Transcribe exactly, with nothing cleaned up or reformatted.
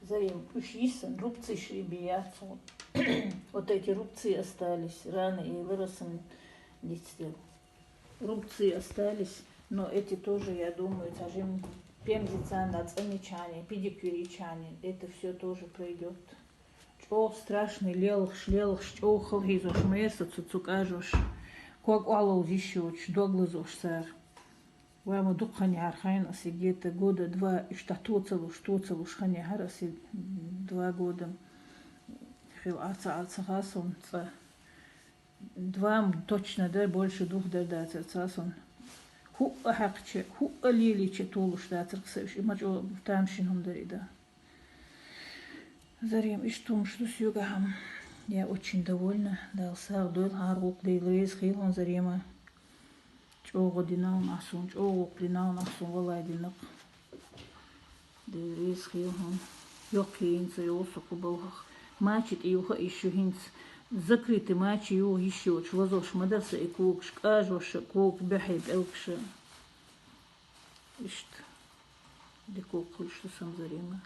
Зарем, уж йисан, рубцы шиби яцу. Вот эти рубцы остались, раны и выросом лицтел. Рубцы остались, но эти тоже, я думаю, сажим пемзица на цаничане, педикюричане. Это все тоже пройдет. Чё страшный лелх, шлелх, чё хыл хизош, мерса цу цукажош. Ког алол зишоч, доглызош сар. Ва ма дукханяр хайн аси где-то года два, ишта тоцалуш, тоцалуш ханяр аси два года. Хил аца, аца хасон, ца. Два м точно, да, больше двух, да, да, ца, ца сон. Ху а хакче, ху а лиличе тулуш да, царкса, иш, има чё там шин хум дари да. Зарем, иш тумш дус югахам. Я очень довольна. Дал саг дойл, хар гук дейл рез хилон зарема. Чё годинал насун, чё гук динал насун, валай динак. Дейл рез хилон. Ёк хинца, ёсу кубалхах. Мачит и юха ишо хинц. Закрытый мачи ю ишо, чвазош мадарса и кук, шкажош кук, бяхи пелкша. Ишт. Де кук хулш сам зарема.